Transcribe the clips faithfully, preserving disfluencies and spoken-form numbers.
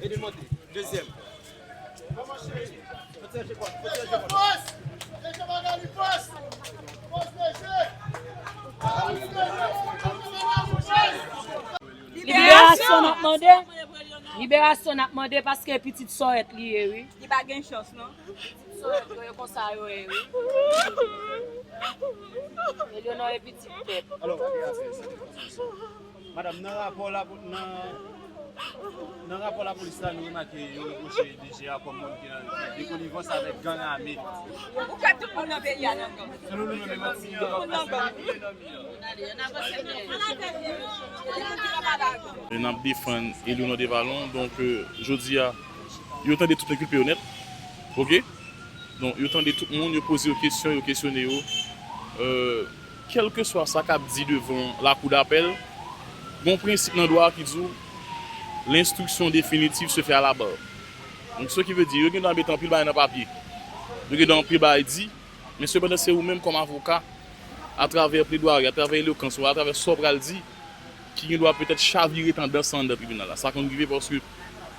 Ede monte. Dezyèm. Liberasyon n ap mande. Liberasyon n ap mande paske pitit Sòrèt li ye, wi. Li pa gen chans, non. Pitit Sòrèt yo, e konsa yo ye, wi. Eleonor e pitit pèp. Alò, madanm, nan rapò la, nan, nan rapò lapolis la, nou remake yo repwoche D G a kòm moun ki nan, ki nan konivans avèk gang ame. Ou kwè tout moun nan peyi a nan gang? Selon nou menm, e manti yo. Tout moun nan gang. N ap defann Eleonor Devalon. Donk, euh, jodi a, yo tande tout enkilpe yo nèt. Oke? Donk, yo tande tout moun, yo poze yo kesyon, yo kesyone yo. Euh, kèlkeswa sa k ap di devan lakou dapèl, gon prensip nan dwa a ki di w, l'instruction définitive se fait à la barre. Donk, ce qui veut dire, yo gen dwa mete anpil bagay nan papye. Yo gen dwa anpil bagay di, men sepandan, se ou menm kòm avoka, atravè pledwari, atravè elokans ou atravè sa w pral di, ki gen dwa petèt chavire tandans anndan tribinal la. Sa konn rive paske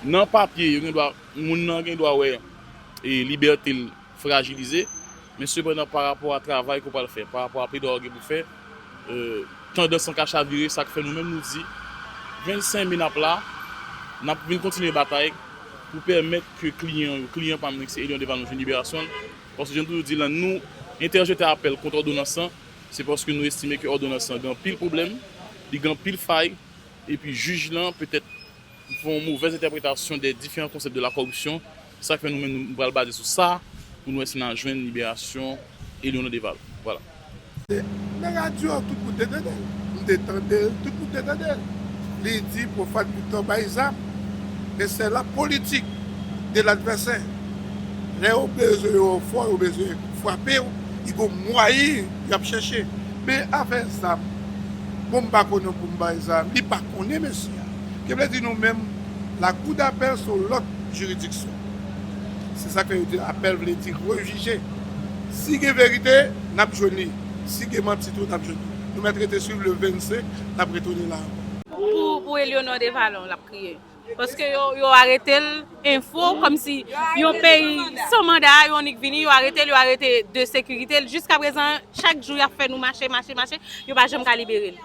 nan papye, yo gen dwa, moun nan gen dwa wè e libète l frajilize, men sepandan, pa rapò a travay ke w pral fè, pa rapò a pledwari w gen pou fè, euh, tandans lan ka chavire, sa k fè nou menm nou di, vennsenk me n ap la, n ap vin kontinye batay pou pèmèt ke kliyan yo, kliyan pa m nan ki se Elion Devalon jwenn liberasyon l, paske jan m toujou di l, nou entèjete apèl kont òdonans lan, se paske nou estime ke òdonans lan gen anpil pwoblèm, li gen anpil fay, epi jij lan petèt fè yon movèz entèpretasyon dè diferan konsèp de la corruption. Sa k fè nou menm nou pral baze sou sa pou nou wè si n a jwenn liberasyon Eleonor Devalon. Vwala. Nan radyo, tout moun te tande l. M te tande l, tout moun te tande l. Li di Profane Victor bay zam. Men se la politik de ladvèsè. Lè yo bezwen yo fò, yo bezwen frape w, li gon mwayen y ap chèche. Men afè zam, bon, m pa konnen pou m bay zam, li pa konnen mesye a. Ki vle di nou menm, lakou dapèl se yon lòt jiridiksyon. Se sa k fè yo di apèl vle di rejije. Si gen verite, n ap jwenn li. Si gen manti tou, n ap jwenn li. Nou mèt rete swiv le vennsenk, n ap retounen la ankò. Pou, pou Eleonor Devalon, l ap kriye. Paske yo, yo arete l, enfo, kòmsi yon peyi san manda, yo annik vini, yo arete l, yo arete de sekirite l. Jiska prezan, chak jou, y ap fè nou mache, mache, mache, yo pa janm ka libere l.